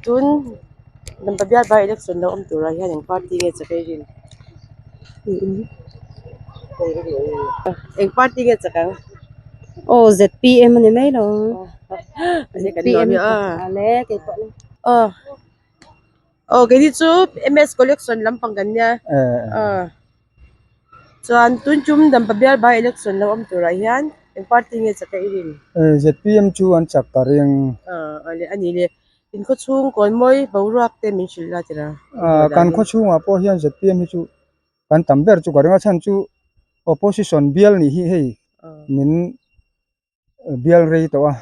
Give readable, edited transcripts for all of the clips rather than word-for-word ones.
Tun Dampa bial by election lo awm turah hian eng party nge chak ei rin? Eng party nge chak ang? Aw zpm a ni mai lo. Zpm aw aw keini chu ms collection lampang kan nia aw chuan tun tum Dampa bial by election lo awm turah hian eng party nge chak ei rin? Zpm chu an chak ta reng. Aw le a ni le. In khaw chhung kawi mawi boruak te min hrilh la tira. Kan khaw chhungah pawh hian zpm hi chu kan tam ber chu ka ring a chhan chu opposition bial nih hi hei min bial rei tawh a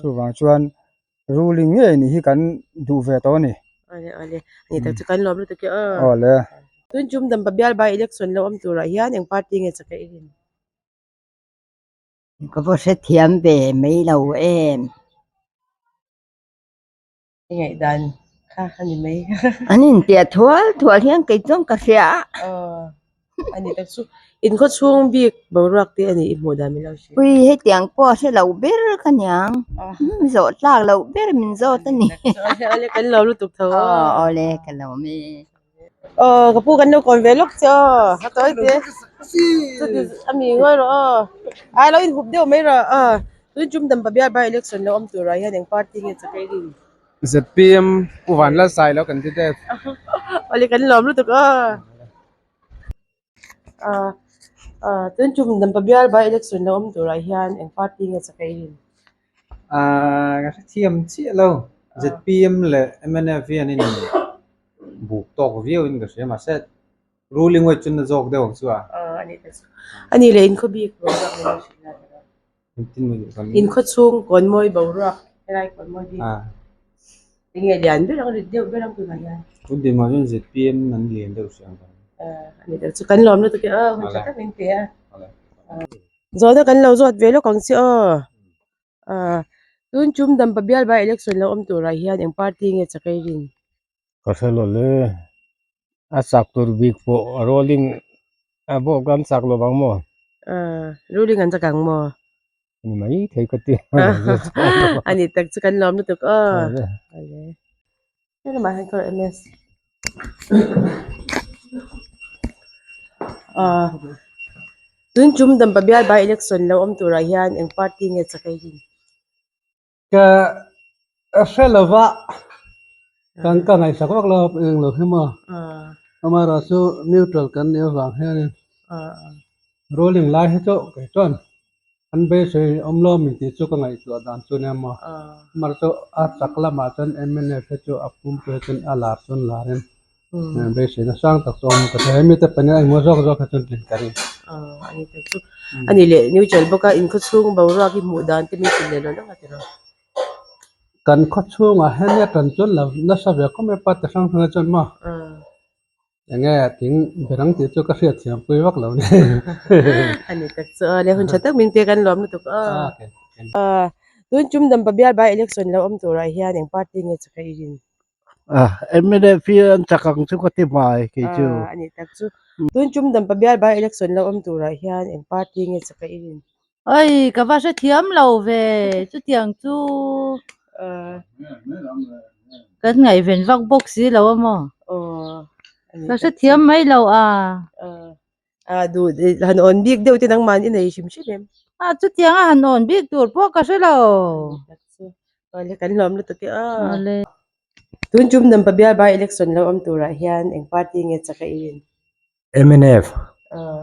chuvang chuan ruling ngei nih hi kan duh ve tawh a ni. Awle awle ani tak chu kan lawm lutuk e aw. Awle. Tun tum dampa bial by election lo awm turah hian eng party nge chak a i rin? Ka va hrethiam ve mai lo em. I ngaihdan kha a ni mai. An inpiah thual thual hian kei chuan ka hria a. Aw a ni tak chu in khaw chhung bik boruak te a ni i hmuh dan min lo hria. Ui hetiang pawh a hre lo ber ka niang. Zawh tlak loh ber min zawt a ni. Awle kan lo lutuk tho a. Aw awle ka lo mi. Aw ka pu kan lo kawn ve lawk che aw a tawi te chuti a mi ngawi rawh aw ai lo inhup deuh mai rawh aw tun tum dampa bial by election lo awm turah hian eng party nge chak ei rin zpm pu vanlalsai lo kan ti deuh awle kan lawm lutuk aw ah ah tun tum dampa bial by election lo awm turah hian eng party nge chak ei rin ah ka hrethiam chiah lo zpm leh mnf hi an in Buk tawk viau in ka hria mahse ruling weight chu na zawk deuh ang chu a. Aw ani ta chu. Ani leh inkhaw bik boruak min lo hrilh la tiraw. Engtin maw nih kan. Inkhaw chhung kawn mawi boruak helai kawn mawi bik. Enge lian ber ang rit deuh ber ang tunah hian. Tun tih mah chuan zpm an lian deuh hria ang. Ani ta chu kan lawm lutuk e aw hun tha tak min pe a. Zawhna kan lo zawt ve lawk ang che aw. Tun tum Dampa bial by election lo awm turah hian eng party nge chak ei rin? Ka hre lo le, a chak tur bik pawh a rolling a bawk an chak lo vang maw? Ruling an chak ang maw? Ni mai thei ka ti. A ni tak chu kan lawm lutuk aw. Helamah hian ka ms. Tun tum Dampa bial by election lo awm turah hian eng party nge chak ei rin? Ka hre lo va, kan ka ngaihsak vak lo eng lo hi maw. Amaherawh chu neutral kan nih avang hianin ruling lai hi chu kei chuan an beisei awm lo min tih chu ka ngaihtuah dan chu nia maw. Amaherawh chu a chak lamah chuan mnf hi chu a pumpui hi chuan a lar chuan larin Beiseina sang tak chu a awm ka hria. Hemi te pahnih a engmaw zawk zawk hi chuan tlin ka ring. Aw ani te chu. Ani leh neutral bawk a in khawchhung boruak hi hmuh dan te min hrilh leh lo lawk a tiraw. Kan khawchhungah hian nia tan chuan lo nasa ve khawp mai party hrang hrang ah chuan maw enge thing berang tih chu ka hriat thiam pui vak lo ni. Ani tak chu aw le hun tha tak min pek an lawm lutuk aw. Tun tum dampa bial by election lo awm turah hian eng party nge chu ka i rin? Mnf hi an chak ang chu ka ti hmai kei chu. A ni tak chu. Tun tum dampa bial by election lo awm turah hian eng party nge chak a i rin? Oi, ka va hrethiam lo ve, chutiang chu kan ngaihven vak bawk si lo a maw? Ka hrethiam mai lo a. A duh han awn bik deuh te nangmah i nei hrim hrim em? A chutiang a han awn bik tur pawh ka hre lo. Awle kan hlawm lutuk e aw. Awle. Tun tum Dampa bial by election lo awm turah hian eng party nge chak a i rin? Mnf. Aw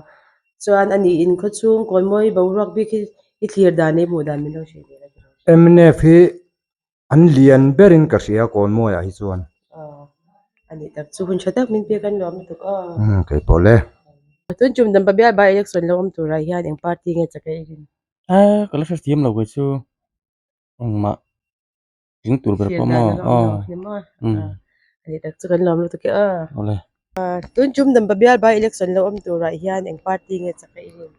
chuan a nih in khawchhung kawimawi boruak bik hi i thlir dan leh i hmuh dan min lo hrilh ve la tiraw? Mnf hi An lian berin ka hria Kawnmawiah hi chuan. Aw, a nih tak chu hun tha tak min pek an nuam lutuk aw. Umm kei pawh le. Tun tum Dampa bial by election lo awm turah hian eng party nge chak ei rin? A, ka la hrethiam lo kei chu engmah tling tur ber pawh maw aw. Umm. A nih tak chu kan lawm lutuk e aw. Awle. Tun tum Dampa bial by election lo awm turah hian eng party nge chak ei rin?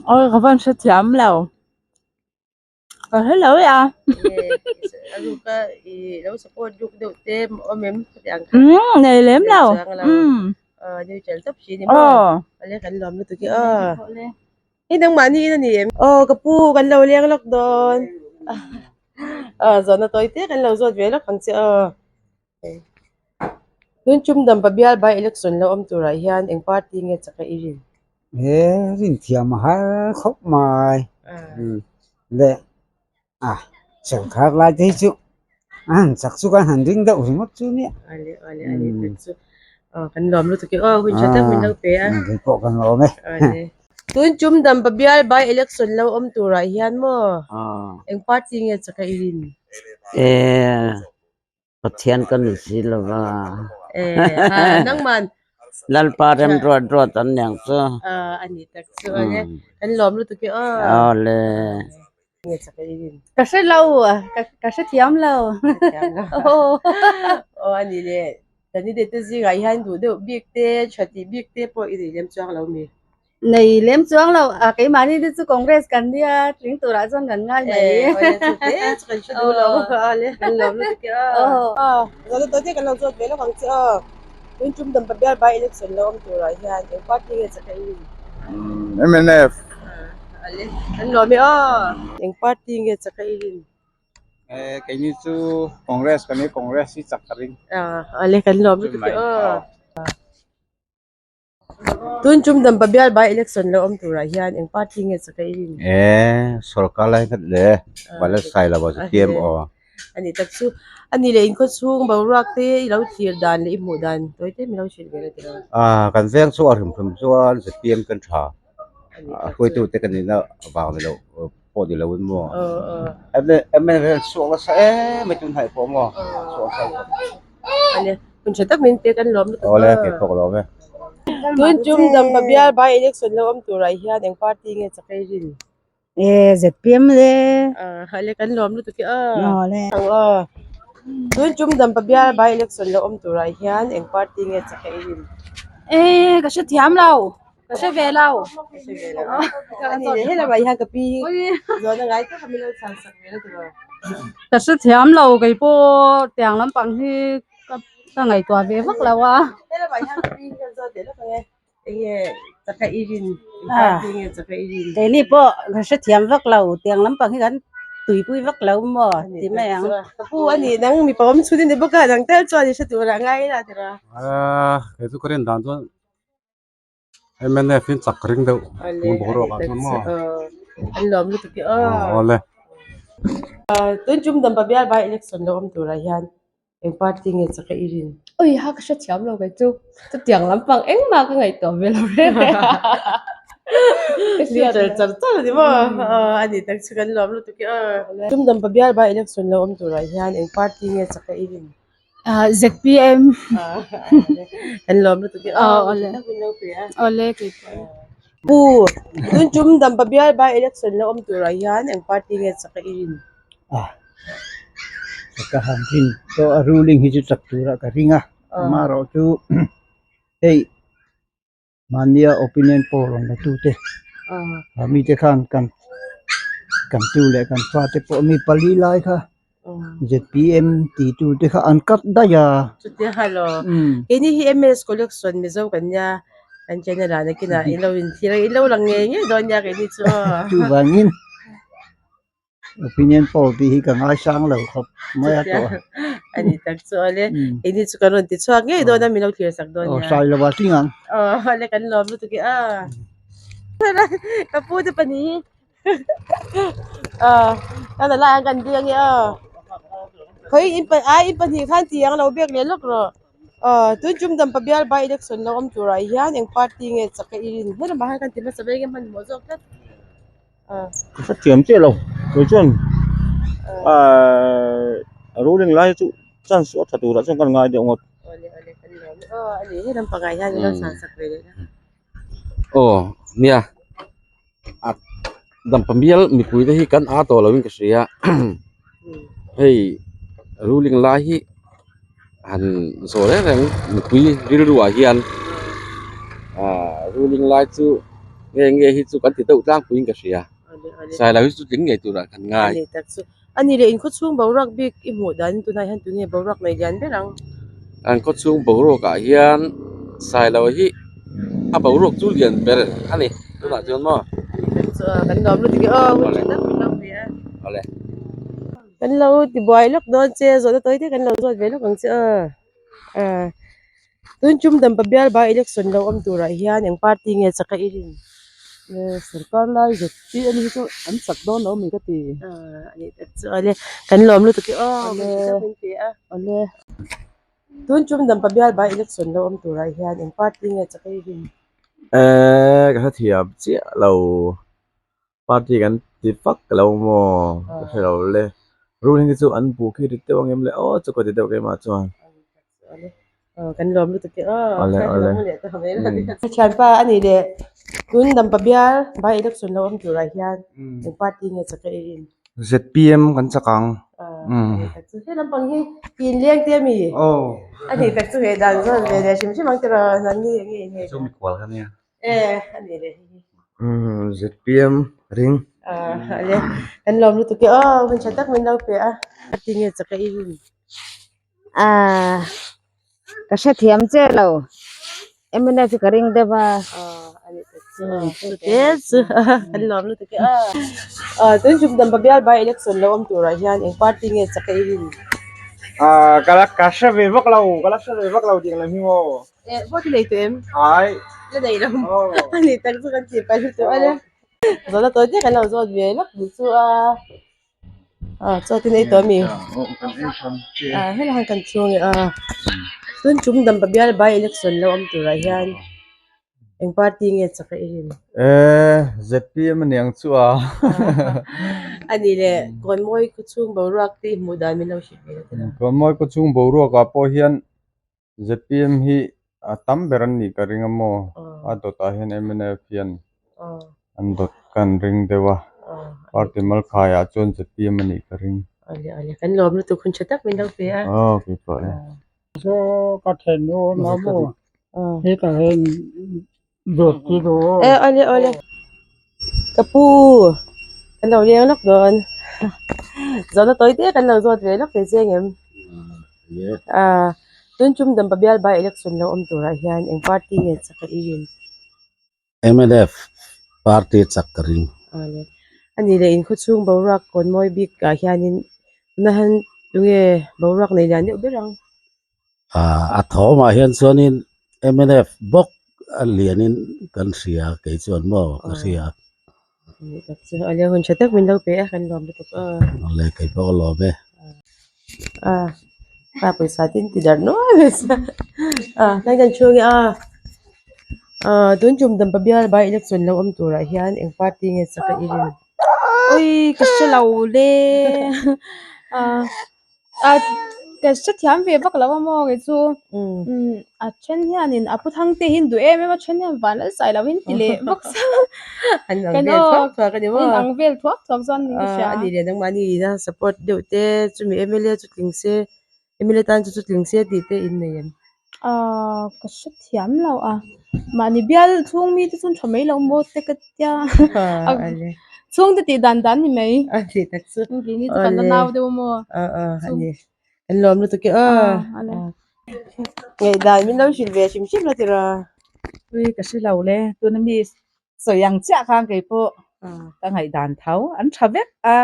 Aw ka van hrethiam lo. Ka hre lo e a. Umm nei lem lo umm aw. Aw ka pu kan lo leng lawk dawn aw zawhna tawi te kan lo zawt ve lawk ang che aw. Tun tum Dampa bial by election lo awm turah hian eng party nge chak a i rin? He rin thiam a har khawp mai. Le a sorkar lai te hi chu a han chak chu kan han ring deuh ringawt chu nia. Ale ale ale tak chu kan lawm lutuk e aw hun tha tak min lo pe a. Kei pawh kan lawm e. Ale. Tun tum Dampa bial by election lo awm turah hian maw eng party nge chak a i rin? E Pathian ka ni si lo va. Eh, ha, nangman. Lalpa rem ruat ruat an niang chu. Ah, ani tak chu ale. Kan lawm lutuk e aw. Awle. Nge chak a i rin? Ka hre lo, ka ka hre thiam lo. Aw ani le. Candidate te zingah hian duh deuh bik te, tha tih bik te pawh i nei lem chuang lo mi? Nei lem chuang lo, a keimahni te chu Congress kan nia, tling turah chuan kan ngai mai. Eh, awle chu te chu kan hre duh lo. Awle, kan lawm lutuk e aw. Aw, zawhna tawh te kan lo zawt ve lawk ang che aw. Tun tum Dampa bial by election lo awm turah hian eng party nge chak a i rin? Mnf. Awle, kan lawm e aw. Eng party nge chak a i rin? Eh, keini chu Congress kan ni, Congress hi chak ka ring. Awle, kan lawm lutuk e aw. Tun tum Dampa bial by election lo awm turah hian eng party nge chak a i rin? Eh, sorkar lai khat le Palestine lo chu TMO. Ani tak chu ani leh inkhaw chhung boruak te i lo thlir dan leh i hmuh dan tawi te min lo hrilh ve la tiraw? Ah, kan veng chu a hrim hrim chuan ZPM kan tha. A hruaitu te kan nihna vang ni lo pawh ni lo in maw. MLA hian chhuak nasa em mai tun hnaih pawh maw chhuak nasa khawp. Ani hun tha tak min pek an lawm lutuk Awle kei pawh ka lawm e. Tun tum Dampa bial by election lo awm turah hian eng party nge chak ei rin? E ZPM le. Ale kan lawm lutuk e aw. Awle. Aw. Tun tum Dampa bial by election lo awm turah hian eng party nge chak ei rin? E ka hre thiam lo. Ka hre ve lo. Ka hre ve lo. Ani leh helamah hian ka pi zawhna ngai tak a min lo chhan sak ve la tiraw. Ka hre thiam lo kei pawh tiang lampang hi ka ka ngaihtuah ve vak lo a. Helamah hian ka pi hi kan zawt leh lawk ang e. Enge chaka i rin? Eng party nge chaka i rin? Keini pawh ka hre thiam vak lo tiang lampang hi kan tuipui vak lo maw ti mai ang. Ka pu a nih nang mipa awm chhun i ni bawk a nang tel chuan i hre tur ah ngai ila tiraw. Kei chu ka rin dan chuan MNF in chak ring deuh tun boruak ah chuan maw. An lawm lutuk e aw. Awle. Tun tum Dampa bial by election lo awm turah hian eng party nge chak a i rin? Ui ha ka hre thiam lo kei chu chutiang lampang engmah ka ngaihtuah ve lo reng reng a. Leader char char a ni maw? A ni tak chu kan lawm lutuk e aw. Tum Dampa bial by election lo awm turah hian eng party nge chak a i rin? ZPM. Kan lawm lutuk e. Aw awle. Awle kei pawh. Pu, tun tum Dampa bial by election la awm turah hian eng party nge chak a i rin? Ah, ka han rin pawh a ruling hi chu chak turah ka ring a, amaherawh chu hei Mahnia opinion poll rawn la tute ah mite khan kan kan tu leh kan fate pawh mi pali lai kha zpm ti tute kha an cut daih a. Chutia hello. Keini hi MS collection Mizo kan nia kan channel ah nakinah in lo inthlir a in lo lang ngei ngei dawn nia keini chu aw. Chuvangin Opinion poll tih hi ka ngaisang lo khawp mai a tawh a. Ani tak chu ale. Keini chu kan rawn ti chhuak ngei dawn a min lo thlir sak dawn nia. Aw sai lova tling ang. Aw ale kan lawm lutuk e a. Ka pu te pahnih hi. Aw ka la lai ang kan biang e aw. Khawi in ai in pahnih khan ti ang lo biak leh lawk rawh. Aw tun tum dampa bial by election lo awm turah hian eng party nge chak a i rin. Helamah hian kan ti hmasa ber nge hmanhmawh zawk tlat. Ka hrethiam chiah lo kei chuan ahh ruling lai chu chance chu a tha turah chuan kan ngai deuh ngawt. Aw nia a dampa bial mipui te hi kan a tawh lo in ka hria hei ruling lai hi han zawh reng reng mipui rilru ah hian ahh ruling lai chu nge nge hi chu kan ti deuh tlangpui in ka hria sailo hi chu tling ngei turah kan ngai. Ani tak chu ani leh in khawchhung boruak bik i hmuh dan tunah hian tunge boruak nei lian ber ang. An khawchhung boruak ah hian sailo hi a boruak chu lian ber a ni tunah chuan maw. Ani tak chu kan lawm lutuk e aw hun tha tak min lo pe a. Awle. Kan lo tibuai lawk dawn che zawhna tawi te kan lo zawt ve lawk ang che aw. Ah tun tum dampa bial by election lo awm turah hian eng party nge chak a i rin? Sorkar lai zet hi ani hi chu an chak dawn lo a mi ka ti. Ah a nih tak chu awle kan lawm lutuk e aw kan hre tak min pe a. Awle. Tun tum dampa bial by election lo awm turah hian eng party nge chak a i rin? Eh ka hrethiam chiah lo. Party kan ti vak lo maw ka hre lo le ruling hi chu an buh khi rit deuh ang em le aw chu ka ti deuh keimah chuan. Kan lawm lutuk e aw Awle awle. Thianpa a nih leh tun dampa bial by election lo awm turah hian eng party nge chak a i rin? ZPM kan chak ang. He lampang hi inleng te ami? Aw. A nih tak chu hei dan zawn ve leh hrim hrim ang tiraw nangni enge in hei? Chu mikhual kha nia. E a ni leh hei hi. Umm ZPM ring. Ah ale kan lawm lutuk e aw hun tha tak min lo pe a. A ti nge chak a i rin. Ah ka hrethiam che lo MNF hi ka ring deuh a. Ah a ni tak chu chute chu kan lawm lutuk e aw. Ah tun tum dampa bial by election lo awm turah hian eng party nge chak a i rin. Ah ka la ka hre ve vak lo ka la hre ve vak lo tih ang lam hi maw. Eh vote i nei tawh em? Ai. La nei lo. A ni tak chu kan tih palh lutuk a nia. Zawhna tawi te kan lo zawt ve lawk duh chu a. Ah chaw te nei tawh a mi? Ah helai han kan chhung e a. Tun tum dampa bial by election lo awm turah hian eng party nge chak a i rin? Eh ZPM aniang chu a. A ni le Kawnmawi khawchhung boruak te i hmuh dan min lo hrilh ve ta. Kawnmawi khawchhung boruak ah pawh hian ZPM hi a tam ber an nih ka ring a maw? A dawtah hian mnf hian an dawt ka an ring deuh a, party malkhaiah chuan ZPM a nih ka ring. Awle awle kan lawm lutuk hun tha tak min lo pe a. Aw keipawh e. Chu ka then nu maw maw hetah hian zawt chi duh aw. E awle awle ka pu kan lo leng lawk dawn zawhna tawi te kan lo zawt ve lawk thei che ang em ah tun tum dampa bial by election lo awm turah hian eng party nge chak a i rin? Mnf party chak ka ring. Awle ani leh in khawchhung boruak kawn mawi bik ah hianin tuna han tunge boruak nei lian deuh ber ang? Ah a thawmah hian chuanin mnf bawk a lianin kan hria kei chuan maw ka hria. Awle hun tha tak min lo pe a kan lawm lutuk a. Awle kei pawh ka lawm e. Ah pa pawisa te in ti darh nuai mai sia ah tlai kan chhung e a ah tun tum dampa bial by election lo awm turah hian eng party nge chak a i rin? Ui ka hre lo le ah ah ka hrethiam ve vak lo a maw kei chu a then hianin a pu thang te hi an duh em em a then hian van lal sai lo in ti leh vak sa an ang vel thuak thuak a ni maw an ang vel thuak thuak chuan niin ka hria a ni leh nangmahni ina support deuh te chumi mla chu tling se mla tan chu chu tling se tih te in nei em ah ka hrethiam lo a mahni bial chhung mi te chu an tha mai lo maw te ka tia chhung te tih dan dan ni mai a ni tak chu keini chu kan la nau deuh a maw a a a ni an lawm lutuk e aw ngaihdan min lo hrilh ve hrim hrim la tiraw Ui ka hre lo le tuna mi sawi ang chiah khan kei pawh ka ngaihdan tho an tha vek a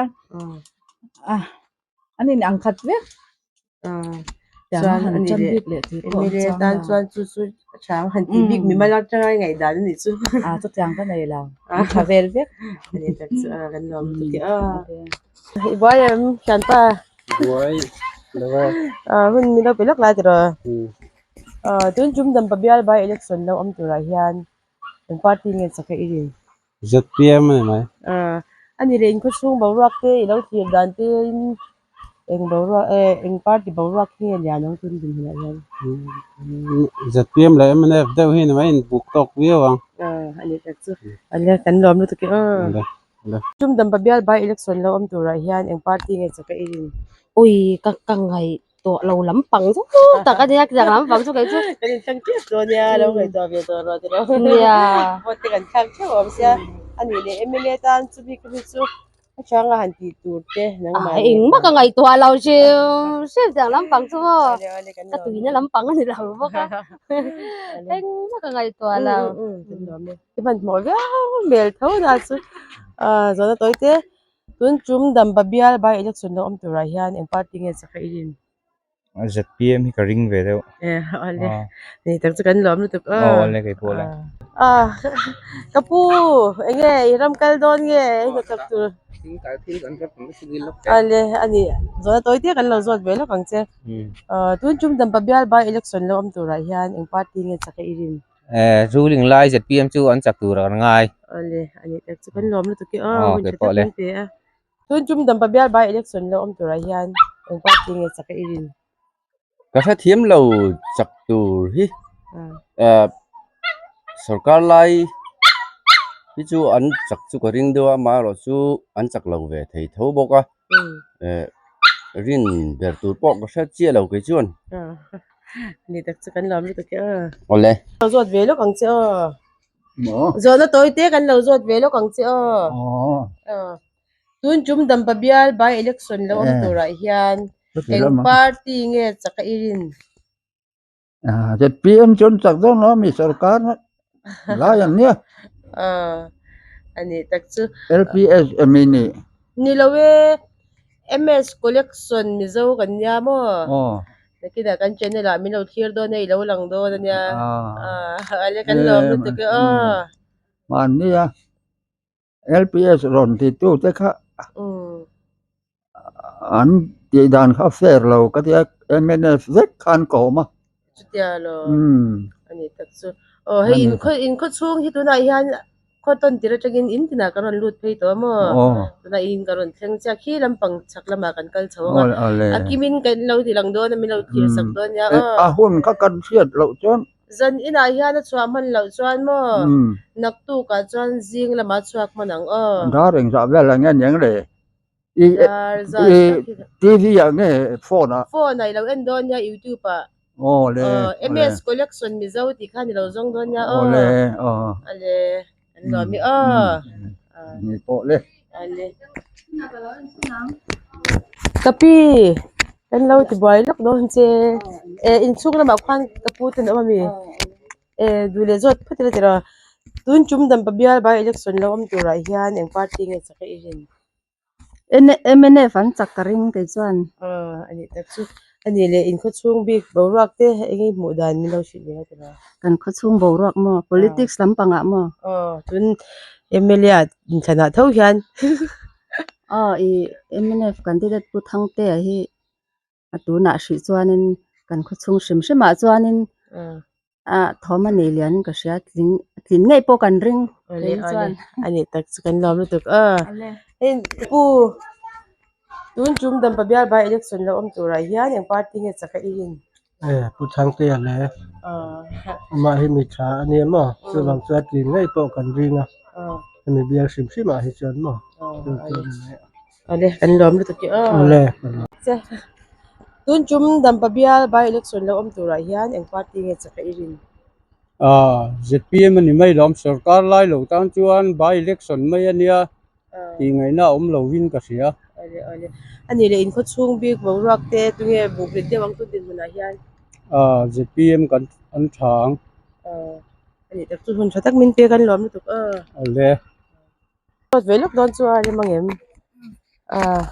a an in ang khat vek chuan a ni leh mla tan chuan chu chu a tha ang han tih bik mimal atanga ngaihdan a nih chu a chutiang ka nei lo an tha vel vek a ni tak chu a kan lawm lutuk e aw i buai em thianpa buai lo e a hun min lo pe lawk lai tiraw ah tun tum dampa bial by election lo awm turah hian eng party nge chak a i rin? ZPM a ni mai. Ah a ni leh inkhawchhung boruak te i lo thlir dan te in eng boruak eh eng party boruak hi nge lian ang tun dinhmunah hian? ZPM leh mnf deuh hi ni mai in buk tawk viau ang. Ah a ni tak chu. Awle kan lawm lutuk e aw. Awle awle. Tum dampa bial by election lo awm turah hian eng party nge chak a i rin? Ui ka ka ngaih tawh lo lampang chu tak a nia chutiang lampang chu kei chu kan inthlang tep dawn nia lo ngaihtuah ve tawh rawh tiraw nia vote te kan thlak theuh awm sia a nih leh mla tan chumi ka hi chu a hranga han tih tur te nangmah ah engmah ka ngaihtuah lo hrim hrim tiang lampang chu maw ka tuina lampang a ni lo bawk a engmah ka ngaihtuah lo i hmanhmawh viau hmel tho na chu ah zawhna tawi te. Tun tum Dampa bial by election lo awm turah hian eng party nge chak a i rin? ZPM hi ka ring ve deuh. E awle. Ni tak chu kan lawm lutuk aw. Aw awle kei pawh awle. Ah ka pu enge i ram kal dawn nge i hnathawk tur. Awle ani zawhna tawi te kan lo zawt ve lawk ang che. Tun tum Dampa bial by election lo awm turah hian eng party nge chak a i rin? Ruling lai ZPM chu an chak tur an ngai. Awle ani tak chu kan lawm lutuk e aw hun tha tak min pe a. Tun tum Dampa bial by election lo awm turah hian eng party nge chak a i rin? Ka hrethiam lo chak tur hi sorkar lai hi chu an chak chu ka ring deuh a amaherawh chu an chak lo ve thei tho bawk a rin ber tur pawh ka hre chiah lo kei chuan. Ni tak chu kan lawm lutuk e aw. Awle. Lo zawt ve lawk ang che aw. Zawhna tawi te kan lo zawt ve lawk ang che aw. Tun tum Dampa bial by election lo awm turah hian eng party nge chak a i rin? ZPM chuan chak dawn lo ami sorkar lai ang nia. A nih tak chu. LPS emi ni? Ni lo e, MS collection Mizo kan nia maw? Nakinah kan channel ah min lo thlir dawn a i lo lang dawn a nia. Ale kan lawm lutuk e aw. Mahni a. LPS rawn ti tu te kha an tih dan kha fair lo ka tia mnf vek khan ka awm a. Chutia lo a ni tak chu. Aw hei in khaw in khaw chhung hi tunah hian khaw tawn tir atangin in tinah ka rawn lut phei tawh a maw? Tunah in ka rawn thleng chiah khi lampang chhak lamah kan kal chho ang a. A kimin kan lo ti lang dawn a min lo thlir sak dawn nia aw. A hun kha kan hriat loh chuan Zan inah hian a chhuah hman loh chuan maw? Naktukah chuan zing lamah a chhuak hman ang aw. Dar engzah vel ang nge niang le? I Dar zat tak hi. TV ah nge phone ah? Phone ah i lo en dawn nia youtube ah. Aw le. Aw MS collection Mizo tih khan i lo zawng dawn nia aw. Aw le aw. Ale an lawm i aw. Ni pawh le. Ale. Ka pi kan lo ti buai lawk dawn che eh inchhung lamah khuan ka pu ten a awm ami eh duh leh zawt phawt ila tiraw tun tum dampa bial by election lo awm turah hian eng party nge chak a i rin? Mnf an chak ka ring kei chuan. Aw a nih tak chu a nih leh in khawchhung bik boruak te eng nge hmuh dan min lo hrilh ve a tiraw? Kan khawchhung boruak maw? Politics lampangah maw? Aw tun mla ah inthlanah tho hian. Aw i mnf candidate Pu Thangtea hi a tunah hrih chuanin kan khawchhung hrim hrimah chuanin ah thawm a nei lianin ka hria tling tlin ngei pawh kan ring kei chuan. A nih tak chu kan lawm lutuk a hei pu tun tum dampa bial by election lo awm turah hian eng party nge chak a i rin? E Pu Thangtea le amah hi mi tha a nia maw chuvang chuan tlin ngei pawh kan ring a hemi bial hrim hrimah hi chuan maw chu chu a ni mai a. Awle kan lawm lutuk e aw. Awle. Che tun tum Dampa bial by election lo awm turah hian eng party nge chak a i rin? Ah ZPM a ni mai lawm sorkar lai lo tan chuan by election mai a nia tih ngaihna a awm lo in ka hria. Awle awle a nih leh inkhaw chhung bik boruak te tunge buk rit deuh ang tun dinhmunah hian? Ah ZPM kan an tha ang. Ah a nih tak chu hun tha tak min pek an lawm lutuk aw. Awle. Zawt ve lawk dawn chu a rem angem ah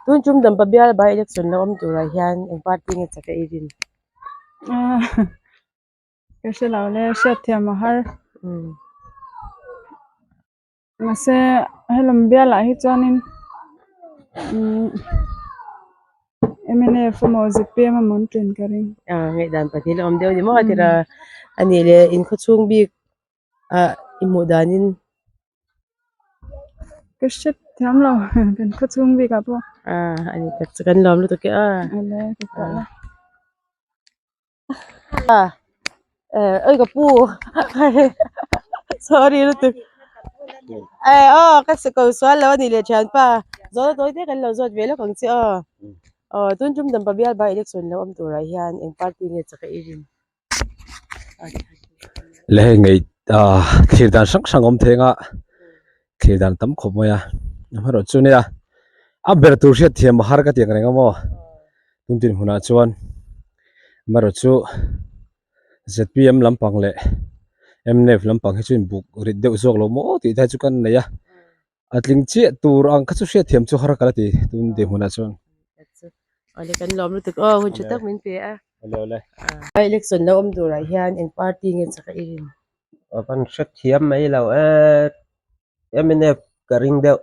tun tum dampa bial by election lo awm turah hian eng party nge chak a i rin? Ka hre lo le hriatthiam a har mahse helam bialah hi chuanin umm mnf emaw zpm emaw an tlin ka ring. Ah ngaihdan pahnih la awm deuh a ni maw a tira a nih leh inkhawchhung bik ah i hmuh danin Ka hre thiam lo kan khaw chhung bikah pawh. Ah a ni tak chu kan lawm lutuk e a. Awle ka pawh la. Ah eh oi ka pu sorry lutuk eh aw ka ko sual lo a ni leh thianpa zawhna tawi te kan lo zawt ve lawk ang che aw aw tun tum dampa bial by election lo awm turah hian eng party nge chak a i rin? Le hei ngei ah thlir dan hrang hrang a awm theng a thlir dan tam khawp mai a amaherawh chu nia a ber tur hriat thiam a har ka ti ang reng a maw tun tin hunah chuan amaherawh chu zpm lampang leh mnf lampang hi chu inbuk rit deuh zawk lo maw tih te chu kan nei a. A tling chiah tur ang kha chu hriat thiam chu har ka la ti tun dinhmunah chuan. Awle kan lawm lutuk aw hun tha tak min pe a. Awle awle. Election lo awm turah hian eng party nge chak a i rin? A van hrethiam mai lo e mnf ka ring deuh.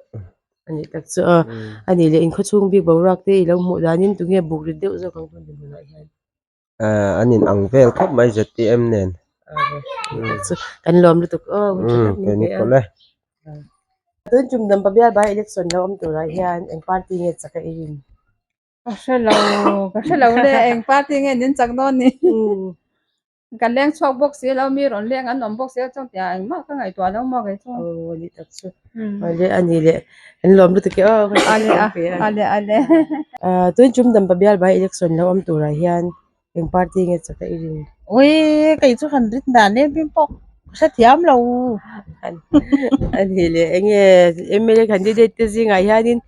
A nih tak chu aw. A nih leh inkhawchhung bik boruak te i lo hmuh danin tunge buk rit deuh zawk ang tun dinhmunah hian? Ahh an in ang vel khawp mai ZPM nen. Kan lawm lutuk aw Keini pawh le. Tun tum Dampa bial by election lo awm turah hian eng party nge chak a i rin? Ka hre lo, ka hre lo le eng party nge nin chak dawn ni. Kan leng chhuak bawk si lo mi rawn leng an awm bawk si lo chuan tiah engmah ka ngaihtuah lo maw kei chu. Aw ni tak chu. Ale ani le an lawm lutuk e aw. Ale a ale ale. Tun tum Dampa bial by election lo awm turah hian eng party nge chak a i rin? Ui kei chu han rin dan em em pawh ka hrethiam lo. Ani le enge MLA candidate te zingah hianin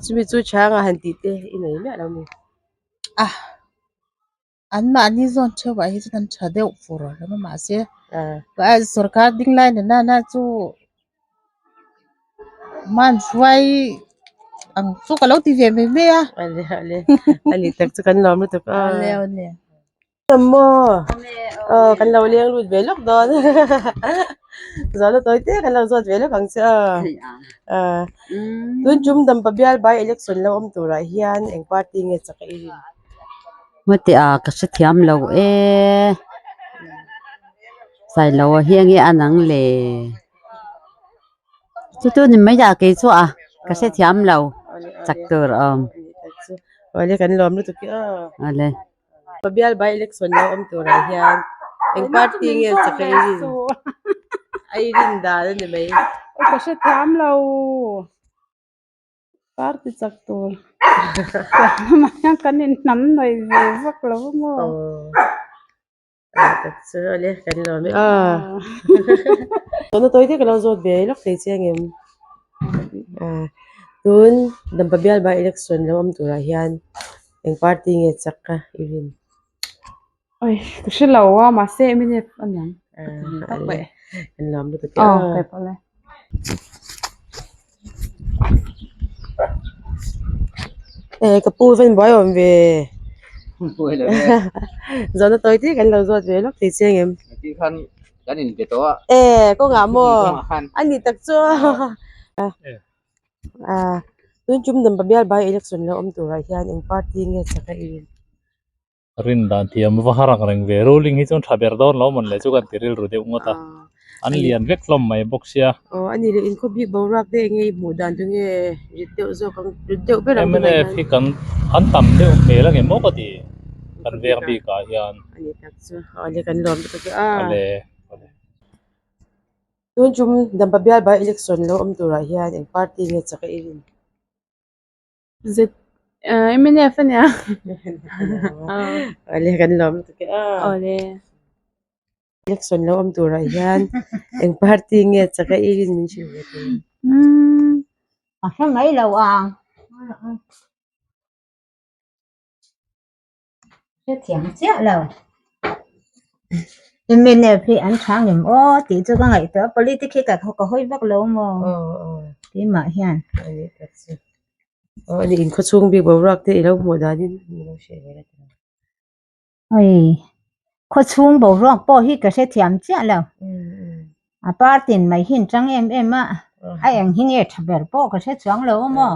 chumi chu chhanga han tih te i nei miah lo mi? Ah. An mahni zawn theuhah hi chuan an tha deuh fur a hlawm a mahse sorkar ding lai na nana chu man hruai ang chu ka lo ti ve mai mai a. Ale ale ani tak chu kan lawm lutuk a. Ale ale. Maw aw kan lo leng lut ve lawk dawn zawhna tawi te kan lo zawt ve lawk ang che aw. Tun tum Dampa bial by election lo awm turah hian eng party nge chak a i rin? Hmate ah ka hrethiam lo e Sailo a hi enge a nang le chu chu ni mai ah kei chu a ka hrethiam lo chak tur a awm. Awle kan lawm lutuk hi aw. Awle. Bial by election lo awm turah hian eng party nge chak a i rin a i rin dan a ni mai. Ka hrethiam lo. Party chak tur lamah hian kan inhnam nawi ve vak lo a maw. Aw tak chu ale kan lawm e aw. Tuna tawi te ka lo zawt ve lawk thei chiang em. Tun Dampa bial by election lo awm turah hian eng party nge chak a i rin? Oi ka hre lo a mahse mnf a niang ka ti ve tak mai. Kan lawm lutuk e aw kai pawh le. Eh ka pu ven buai awm ve. Zawhna tawi te kan lo zawt ve lawk thei chiang em. Ti khan kan in be tawh a. Eh kawngah maw a ni tak chu. Tun tum Dampa bial by election lo awm turah hian eng party nge chak a i rin? Rin dan thiam va har ang reng ve. Ruling hi chuan tha ber dawn lo mawn le chu kan ti rilru deuh ngawt a. An lian vek hlawm mai bawk sia. Aw a ni le inkhawp bik boruak te enge i hmuh dan tunge rit deuh zawk ang rit deuh ber ang mnf hi kan an tam deuh hmel ange maw ka ti kan veng bikah hian. A ni tak chu aw le kan lawm lutuk e a. Awle. Tun tum Dampa bial by election lo awm turah hian eng party nge chak a i rin? Z mnf a nia. Awle kan lawm lutuk e aw. Awle. Election lo awm turah hian eng party nge chak a i rin min hrilh ve thei. Umm a hre mai lo ang. Hrethiam chiah lo. Mnf hi an tha ngem aw tih chu ka ngaihtuah a politic hi ka ka hawi vak lo maw keimah hian. Aw ani inkhawchhung bik boruak te i lo hmuh danin min lo hrilh ve la tih. Oi khawchhung boruak pawh hi ka hrethiam chiah lo. A party in mai hi an tang em em a a eng hi nge tha ber pawh ka hre chuang lo maw.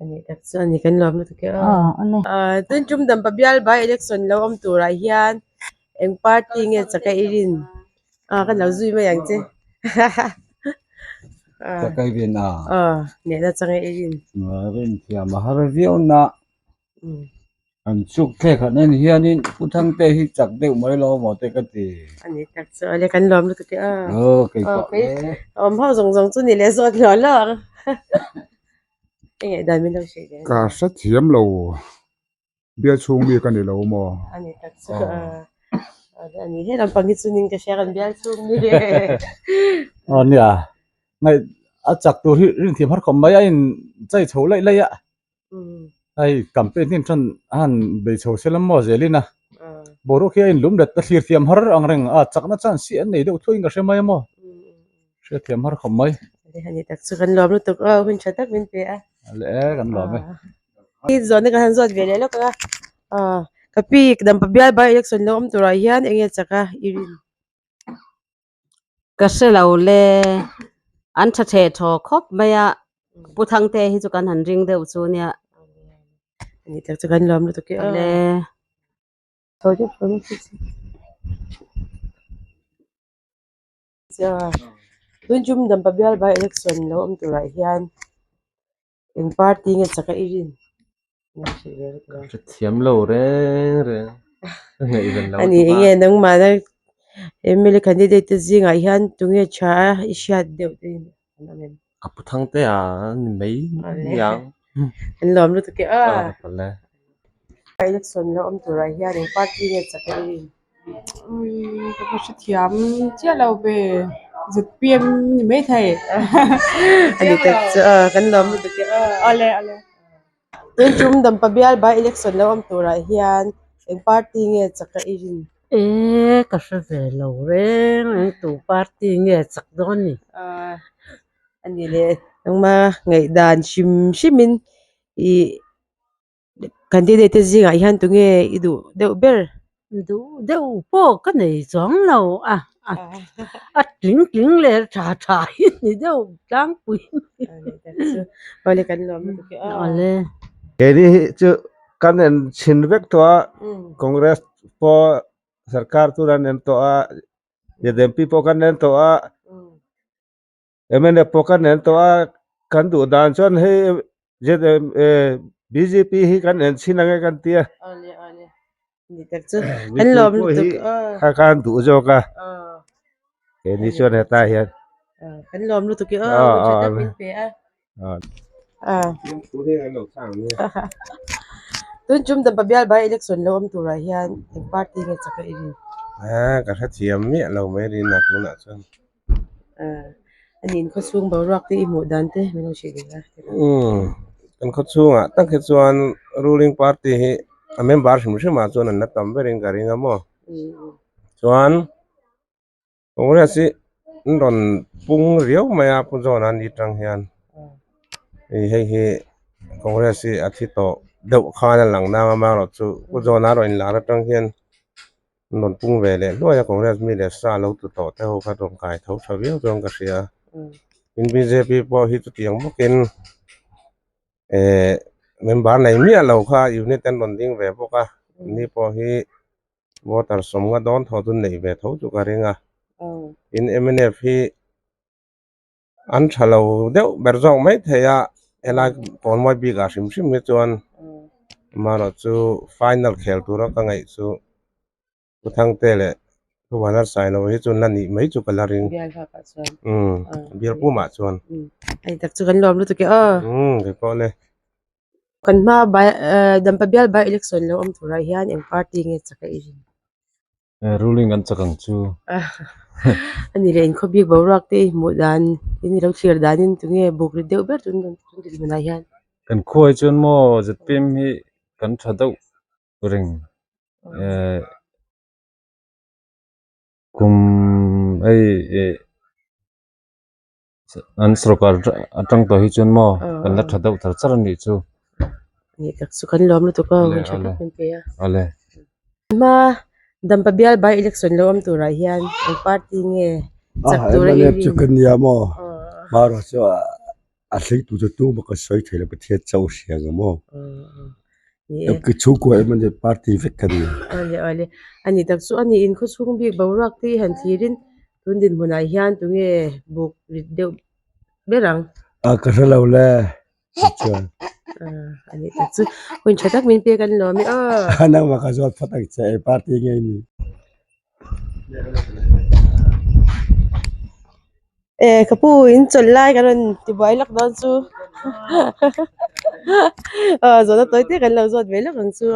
Ani tak chu ani kan lawm lutuk e aw. Tun tum Dampa bial by election lo awm turah hian eng party nge chak a i rin a kan lo zui mai ang che Chak a i rin a. Aw nehna chang a i rin. Rin thiam a har viau na. An chuk thlek han en hianin Pu Thangte hi chak deuh mai lo maw te ka ti. Ani tak chu ale kan lawm lutuk e aw. Aw kei pawh e. Awm ho zawng zawng chu ni leh zawt hlawh hlawh ang. Ka hrethiam lo bial chhung mi ka ni lo maw? Ani tak chu ani he lampang hi chunin ka hria kan bial chhung mi. Aw nia ngaih a chak tur hi rin thiam har khawp mai a in chai chho laih laih a hei campaign hi chuan a han bei chho se lam maw zelin a boruak hi a in lum let a thlir thiam har ang reng a chakna chance hi an nei deuh thuaiin ka hre mai a maw hriat thiam har khawp mai. Ani tak chu kan lawm lutuk aw hun tha tak min pe a. Le e kan lawm e. I zawhna kan han zawt ve leh lawk ang a. Aw ka pi dampa bial by election lo awm turah hian eng nge chak a i rin? Ka hre lo le an tha theh thaw khawp mai a Pu Thangte hi chu kan han ring deuh chu nia. Ani tak chu kan lawm lutuk e aw. Le. Tun tum Dampa bial by election lo awm turah hian eng party nge chak a i rin? Hrethiam lo reng reng ka ngaihven lo Ani tuk a. enge nangmahna MLA candidate te zingah hian tunge tha a i hriat deuh te in an awm em? A pu Thangte a ni mai niang. An lawm lutuk e a. A pal e. Election lo awm turah hian eng party nge chak a i rin? Ka va hrethiam chiah lo ve ZPM ni maithei. Ani tak chu a kan lawm lutuk e a. Awle awle. Tun tum Dampa bial by election lo awm turah hian eng party nge chak a i rin? E ka hre ve lo reng reng tu party nge chak dawn ni? Ani leh engmah ngaihdan hrim hrimin ih Candidate te zingah hian tunge i duh deuh ber? Duh deuh pawh ka nei chuang lo a, a tling tling leh tha tha hi ni deuh tlangpui. Awle kan lawm lutuk e aw. Awle. Keini hi chu kan en chhin vek tawh a, Congress pawh sarkar tun an en tawh a, ZMP pawh kan en tawh a, MNF pawh kan en tawh a, kan duh dan chuan hei ZM bjp hi kan en chhin ang e kan ti a. Kan lawm lutuk kha khan duh zawk a keini chuan hetah hian kan lawm lutuk e aw tha tak min pe a. Tun tum Dampa bial by election lo awm turah hian eng party nge chak a i rin? Ka hrethiam miah lo mai rin a tunah chuan. Ani in khawchhung boruak te i hmuh dan te min lo hrilh ve a. Umm kan khawchhungah tak hi chuan ruling party hi a member hrim hrimah chuan an la tam berin ka ring a maw chuan Congress hi an rawn pung riau mai a Pu John a ni tang hian hei hi Congress hi a thi tawh deuh khan a lang nang a amaherawhchu Pu John a rawn inlar atang hian an rawn pung ve leh hluai a Congress mi leh sa lo tlu tawh te ho kha rawn kai tho tha viau chuan ka hria tin bjp pawh hi chutiang bawkin ehh member nei miah lo kha unit an rawn ding ve bawk a ni pawh hi. Voter sawmnga dawn thaw chu neih ve tho chu ka ring a, tin mnf hi an tha lo deuh ber zawk mai thei a, helai Kawnmawi bikah hrim hrim hi chuan amaherawh chu final khel tura ka ngaih chu Pu Thangte leh Pu Vanlalsailo hi chu la nih mai chu ka la ring, umm bial pumah chuan. Hei tak chu kan lawm lutuk e aw. Umm keipawh le. Kan hma by Dampa bial by election lo awm turah hian eng party nge chak a i rin? Ruling an chak ang chu. Ani leh inkhawp bik boruak te i hmuh dan in i lo thlir danin tunge buk rit deuh ber tun tun dinhmunah hian? Kan khuai chuan maw zpm hi kan tha deuh reng eh kum hei eh An sorkar atang tawh hi chuan maw kan la tha deuh char char a nih chu. Ni tak chu kan lawm lutuk a hun tha tak min pe a. Awle. Hma Dampa bial by election lo awm turah hian eng party nge chak tura i rin? Chu ka nia maw hmara chu a thleng tur chu tumah ka sawi thei lo Pathian chauh hria ang maw. Ka chhungkua em ani party vek ka ni. Awle awle ani tak chu ani in khawchhung bik boruak te hi han thlirin Tun dinhmunah hian tunge buk rit deuh ber ang? A ka hre lo le chuan. Ani tak chu hun tha tak min pek an lawm e aw. Nangmah ka zawt phawt ang che eng party nge i nih? E ka pu in chawlh lai kan rawn tibuai lawk dawn chu aw zawhna tawi te kan lo zawt ve lawk ang chu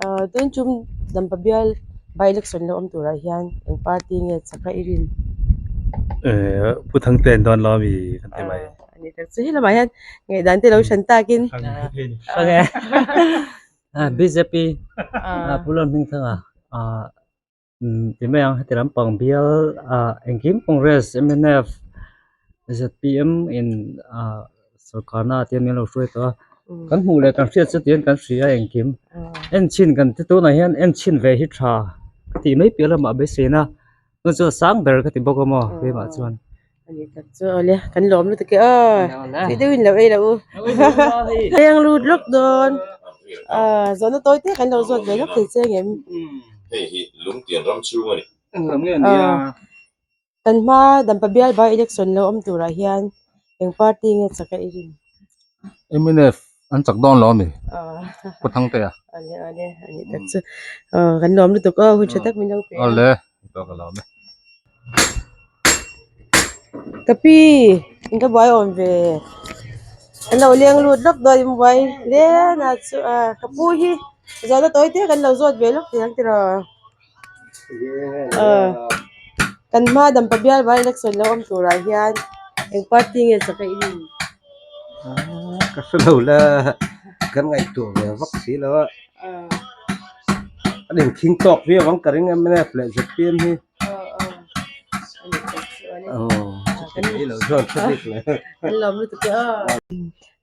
aw tun tum Dampa bial by election lo awm turah hian eng party nge chak a i rin? Eh Pu Thangte an dawn lo ami kan ti mai. Ani tak chu helamah hian ngaihdan te lo hran takin. Hrang e. BJP Pu Lalhmingthanga Ti mai ang heti lampang bial ah engkim Congress, mnf, ZPM in ah sorkarna ah te hian min lo hruai tawh a kan hmuh leh kan hriat chu tihian kan hria a engkim en chhin kan ti tunah hian en chhin ve hi tha ka tih mai piah lamah beiseina chu chu a sang ber ka ti bawk a maw keimah chuan. Ani tak chu awle kan lawm lutuk e aw tui deuhin lo ei lo u leng lut lawk dawn ah zawhna tawi te kan lo zawt ve lawk thei che ang em. Hei hi lungtian ram chhung a ni. Kan hma Dampa bial by election lo awm turah hian eng party nge chak a i rin? Mnf an chak dawn lo a mi? Pu Thangtea. Awle awle ani tak chu aw kan lawm lutuk aw hun tha tak min lo pe a. Awle ka lawm e. Ka pi in ka buai awm ve an lo leng lut lawk dawn in buai len a chu a ka pu hi zawhna tawi te kan lo zawt ve lawk thei ang tiraw. Kan hma dampa bial by election lo awm turah hian eng party nge chak a in? Ka hre lo la, kan ngaihtuah ve vak si lo a. An inkhing tawk viau ang ka ring mnf leh zpm hi.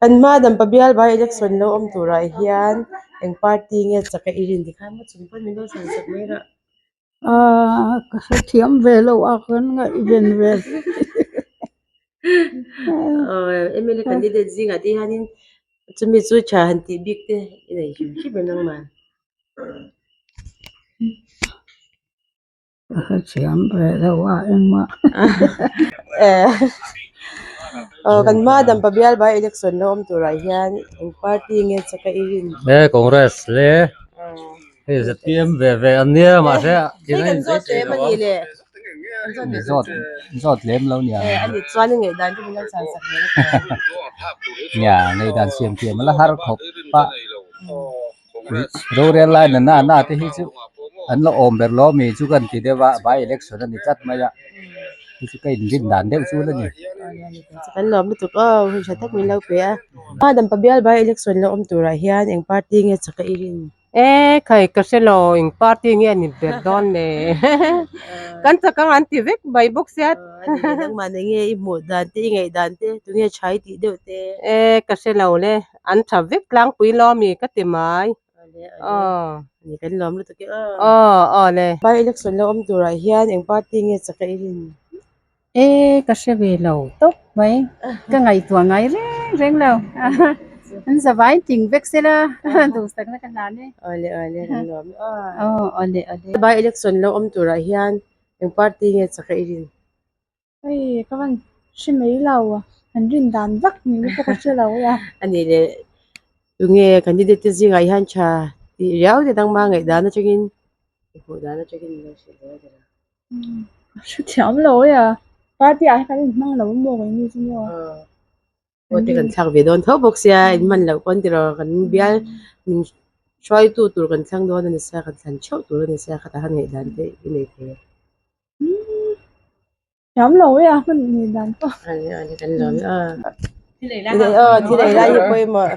Kan hma dampa bial by election lo awm turah hian eng party nge chak a i rin tikhan maw chung pawn min lo sawi sak mai rah. Aaa ka hrethiam ve lo a kan ngaihven ve MLA candidate zingah te hianin chumi chu tha han tih bik te i nei hrim hrim em nangman. Ka hrethiam ve lo a engmah. Aw kan hma dampa bial by election lo awm turah hian eng party nge chak a i rin? He Congress le hei zpm ve ve an nia mahse Hei kan zawt lem a ni le. Zawt zawt lem lo nia. Eh ani chuan i ngaihdan te min lo chhan sak ve la tawh. Nia ngaihdan siam thiam a la har khawp a. Rorel lai na na te hi chu an la awm ber lo ami chu kan ti deuh a by election a ni tlat mai a chu chu ka inrin dan deuh chu la ni. Kan lawm lutuk aw hun tha tak min lo pe a. Dampa bial by election lo awm turah hian eng party nge chak a i rin? E khai ka hre lo eng party nge ni ber dawn le kan chak ang an ti vek mai bawk sia. Nangmah eng nge i hmuh dan te i ngaih dan te tunge tha i tih deuh te. E ka hre lo le an tha vek tlangpui lo ami ka ti mai. Aw. Ni kan lawm lutuk e aw. Aw aw le. By election lo awm turah hian eng party nge chak a i rin? E ka hre ve lo tawp mai ka ngaihtuah ngai reng reng lo an zavai ting vek sela duhsakna ka hlan e. Awle awle kan lawm e aw. Aw awle awle. By election lo awm turah hian eng party nge chak a i rin? Hei ka van hre mai lo a, an rin dan vak ni pawh ka hre lo a. A nih leh tunge candidate te zingah hian tha tih riau te dang ma ngaihdan atangin i hmuh dan atangin min lo hrilh ve a ni lo. Ka hre thiam lo e a, party ah hian kan inhmang lo maw keini chu maw. Aw te kan thlak ve dawn tho bawk sia inhman loh pawn tiraw kan bial min hruaitu tur kan thlang dawn a ni sia kan thlan theuh tur a ni sia khatah khan ngaihdan te i nei thei a. Thiam lo e a hman nei dan pawh. Ani ani kan lawm e aw. Aw thil ei lai hi pawimawh.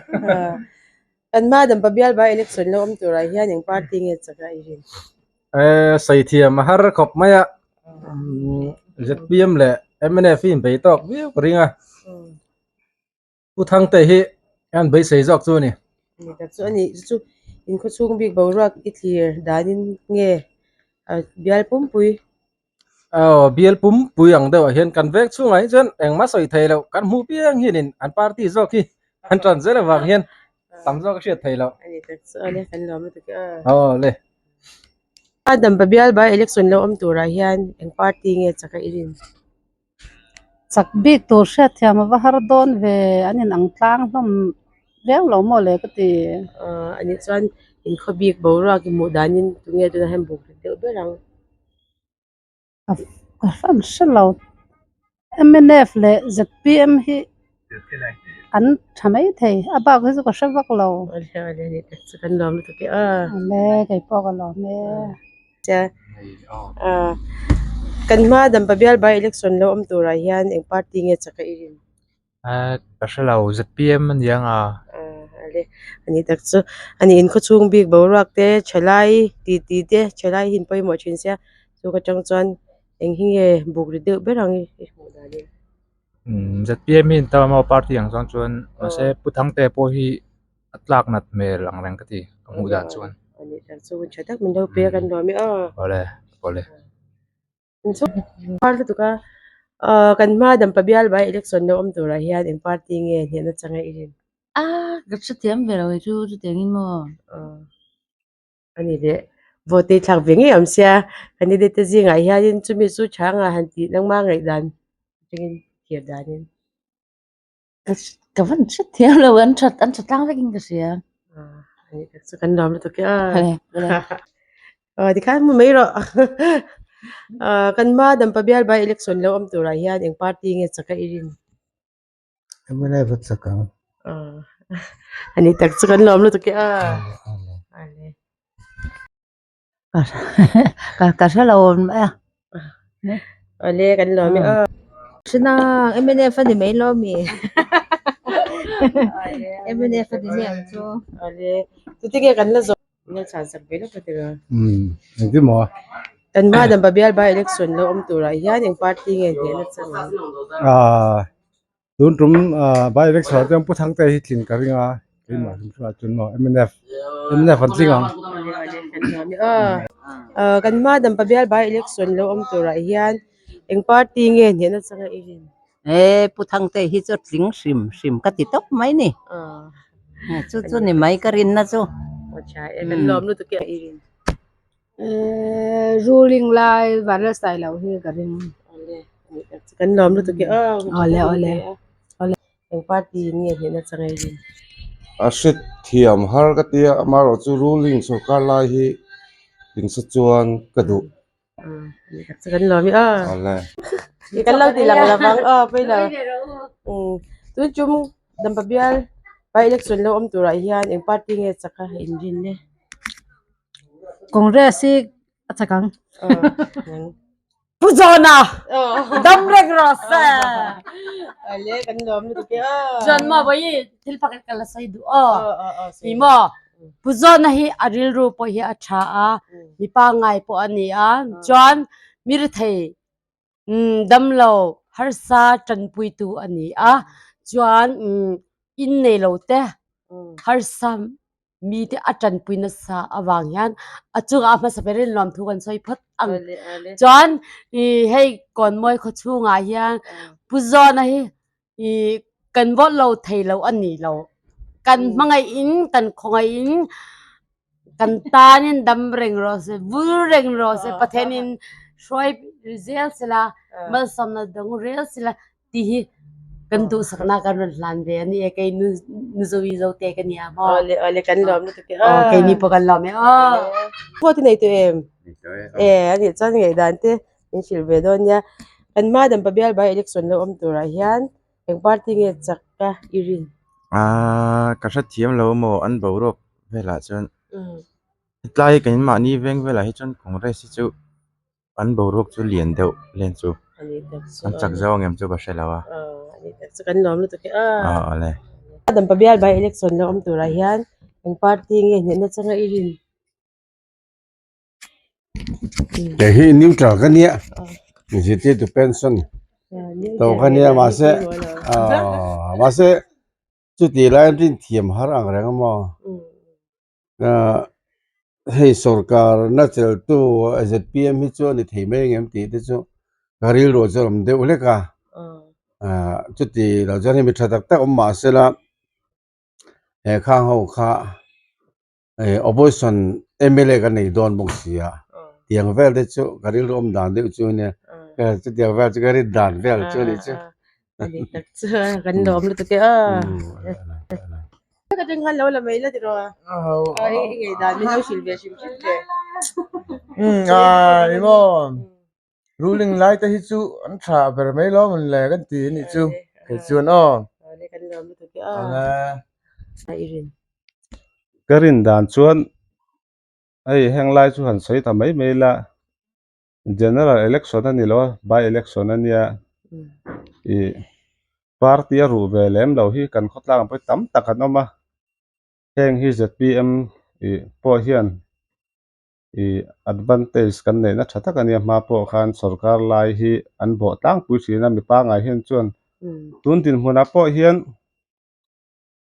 Kan hma dampa bial by election lo awm turah hian eng party nge chak a i rin? Eh sawi thiam a har khawp mai a zpm leh mnf hi inbei tawk viau ka ring a Pu Thangte hi an beisei zawk chu a ni. Ni tak chu a ni chu in khawchhung bik boruak i thlir danin nge bial pumpui. Aw bial pumpui ang deuhah hian kan vek chhungah hi chuan engmah sawi thei loh kan hmuh piang hianin an party zawk hi an tan zel avang hian tam zawk a hriat thei loh. A ni tak chu a ni kan lawm lutuk e aw. Aw le. A dampa bial by election lo awm turah hian eng party nge chak a i rin? Chak bik tur hriatthiam a va har dawn ve an in ang tlang hlawm viau lo maw le ka ti. Aw anih chuan inkhaw bik boruak i hmuh danin tunge tunah hian buk rit deuh ber ang. Ka hran hre lo mnf leh zpm hi an tha mai thei a bak hi chu ka hre vak lo. Kan lawm lutuk e aw. Awle kei pawh ka lawm e. Kan hma dampa bial by election lo awm turah hian eng party nge chak a i rin? Ka hre lo zpm a nia nga. Ale ani tak chu ani in khawchhung bik boruak te thalai titi te thalai hi an pawimawh thin sia chu ka tang chuan eng hi nge buk ri deuh ber ang i hmuh dan in. ZPM hi an tam a maw party ang zawng chuan mahse Pu Thangtea pawh hi a tlak nat hmel ang reng ka ti ka hmuh dan chuan. Awle awle. Par lutuk a ahh kan hma dampa bial by election lo awm turah hian eng party nge hnehna changa i rin? A ka hrethiam ve lo chu chutiangin maw? Aw ani leh vote thlak ve ngei awm sia candidate te zingah hianin chumi chu tha anga han tih nangma ngaihdan atangin thlir danin. Ka van hre thiam lo an that an tha tlang vekin ka hria. Ani tak chu kan lawm lutuk e a. Aw tikhan hmu mai rawh. Kan hma Dampa bial by election lo awm turah hian eng party nge chak a i rin? MNF a chak ang. Ani tak chu kan lawm lutuk e a. Ka hre lo mai a. Awle kan lawm e aw. Hre nang MNF a ni mai lo mi. MNF a ni mai ang chu. Awle tute nge kan la zawh la chhan sak ve lawk a tiraw. Umm engtin maw. Kan hma Dampa bial by election lo awm turah hian eng party nge hnehna chang ang. Aaa Tun tum by election ah chuan Pu Thangte hi tling ka ring a, keimah hrim hrim ah chuan maw mnf, mnf an tling ang. Kan hma Dampa bial by election lo awm turah hian eng party nge hnehna changa i rin? He Pu Thangte hi chu tling hrim hrim ka ti tawp mai ni. Chu chu ni mai ka rinna chu. Kan lawm lutuk e i rin. Ruling lai vanral sai lo hi ka ring. Kan lawm lutuk e aw. Awle awle. Awle. Eng party in nge hnehna chang ei rin? A hre thiam har ka tia amaherawh chu ruling sorkar lai hi tling se chuan ka duh. Kan lawm e aw. Awle. Kan lo ti lang lovang aw pawi lo. Tun tum Dampa bial by election lo awm turah hian eng party nge chak a inrin le? Congress hi a chak ang. Pu Zawna dam reng rawh se. Ale kan lawm lutuk e aw. Chuan maw vawi thil pakhat ka la sawi duh aw. Ni maw Pu Zawna hi a rilru pawh hi a tha a, mi pangngai pawh a ni a, chuan mi rethei damlo harsa tanpuitu a ni a chuan in nei lo te harsa mite a tanpui nasa avang hian a chungah a hmasa ber in lawmthu kan sawi phawt ang chuan ih hei Kawnmawi khaw chhungah hian Pu Zawna hi ih kan vote lo thei lo a ni lo kan hmangaih in kan khawngaih in kan tan in dam reng rawh se vul reng rawh se Pathian in hruai zel sela malsawmna dang rel sela tih hi kan duhsakna kan rawn hlan ve a ni e kei nu nuzovi zote ka nia maw Awle awle kan lawm lutuk e aw keini pawh kan lawm e aw. Vote i nei tawh em? E anih chuan ngaihdan te min hrilh ve dawn nia. Kan hma Dampa bial by election lo awm turah hian eng party nge chak ka i rin? Aaa ka hrethiam lo maw an boruak velah chuan hetlai kan mahni veng velah hi chuan Congress hi chu an boruak chu lian deuh len chu an chak zo ang em chu ka hre lo a. Kan lawm lutuk e a. Aw awle. Dampa bial by election lo awm turah hian eng party nge hnehna changa i rin? Kei hi neutral ka nia zirtirtu pension to ka nia mahse ahh mahse chuti lai rin thiam har ang reng a maw ahh hei sorkar na cheltu zpm hi chu a ni thei mai ang em tih te chu ka rilru chu a awm deuh hlek a ahh chuti lo chuan hei mi tha tak tak awm mahsela he khang ho kha. eh opposition mla kan nei dawn bawk si a tiang vel te chu ka rilru awm dan deuh chu ania chutiang vel chu ka rin dan vel chu anih chu dik tak chu kan lawm lutuk e a ka teng khan lo la mai la tiraw a hei i ngei dan min lo hrilh ve hrim hrim teh a emaw ruling lai te hi chu an tha ber mai lo mawn le kan ti anih chu kei chuan aw Ka rin dan chuan hei heng lai chu han sawi ta mai mai la general election a ni lo a by election a nia ih party a ruh ve lem lo hi kan khawtlang pawh hi tam tak an awm a heng hi zpm ih pawh hian. Ih advantage kan neihna tha tak a nia hma pawh khan sorkar lai hi an bawh tlangpui thin a mi pangngai hian chuan. Tun dinhmunah pawh hian